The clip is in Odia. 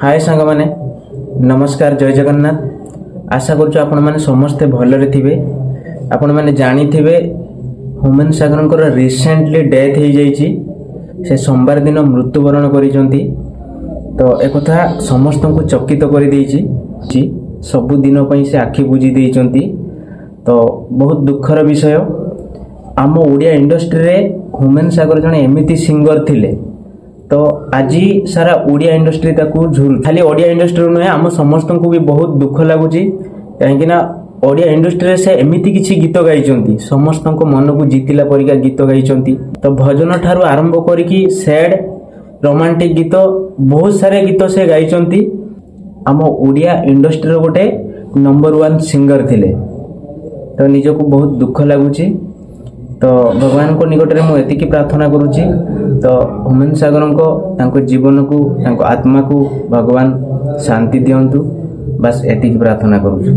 ହାଏ ସାଙ୍ଗମାନେ, ନମସ୍କାର, ଜୟ ଜଗନ୍ନାଥ। ଆଶା କରୁଛୁ ଆପଣମାନେ ସମସ୍ତେ ଭଲରେ ଥିବେ। ଆପଣମାନେ ଜାଣିଥିବେ ହ୍ୟୁମାନ ସାଗରଙ୍କର ରିସେଣ୍ଟଲି ଡେଥ୍ ହେଇଯାଇଛି। ସେ ସୋମବାର ଦିନ ମୃତ୍ୟୁବରଣ କରିଛନ୍ତି। ତ ଏକଥା ସମସ୍ତଙ୍କୁ ଚକିତ କରିଦେଇଛି। ସବୁଦିନ ପାଇଁ ସେ ଆଖି ବୁଜି ଦେଇଛନ୍ତି। ତ ବହୁତ ଦୁଃଖର ବିଷୟ, ଆମ ଓଡ଼ିଆ ଇଣ୍ଡଷ୍ଟ୍ରିରେ ହ୍ୟୁମାନ ସାଗର ଜଣେ ଏମିତି ସିଙ୍ଗର ଥିଲେ, ତ ଆଜି ସାରା ଓଡ଼ିଆ ଇଣ୍ଡଷ୍ଟ୍ରି ତାକୁ ଝୁରୁ। ଖାଲି ଓଡ଼ିଆ ଇଣ୍ଡଷ୍ଟ୍ରିରୁ ନୁହେଁ, ଆମ ସମସ୍ତଙ୍କୁ ବି ବହୁତ ଦୁଃଖ ଲାଗୁଛି, କାହିଁକିନା ଓଡ଼ିଆ ଇଣ୍ଡଷ୍ଟ୍ରିରେ ସେ ଏମିତି କିଛି ଗୀତ ଗାଇଛନ୍ତି, ସମସ୍ତଙ୍କ ମନକୁ ଜିତିଲା ପରିକା ଗୀତ ଗାଇଛନ୍ତି। ତ ଭଜନ ଠାରୁ ଆରମ୍ଭ କରିକି ସ୍ୟାଡ୍, ରୋମାଣ୍ଟିକ୍ ଗୀତ, ବହୁତ ସାରା ଗୀତ ସେ ଗାଇଛନ୍ତି। ଆମ ଓଡ଼ିଆ ଇଣ୍ଡଷ୍ଟ୍ରିର ଗୋଟେ ନମ୍ବର 1 ସିଙ୍ଗର ଥିଲେ। ତ ନିଜକୁ ବହୁତ ଦୁଃଖ ଲାଗୁଛି। ତ ଭଗବାନଙ୍କ ନିକଟରେ ମୁଁ ଏତିକି ପ୍ରାର୍ଥନା କରୁଛି, ତ ହ୍ୟୁମାନ ସାଗରଙ୍କ ତାଙ୍କ ଜୀବନକୁ, ତାଙ୍କ ଆତ୍ମାକୁ ଭଗବାନ ଶାନ୍ତି ଦିଅନ୍ତୁ। ବାସ୍, ଏତିକି ପ୍ରାର୍ଥନା କରୁଛୁ।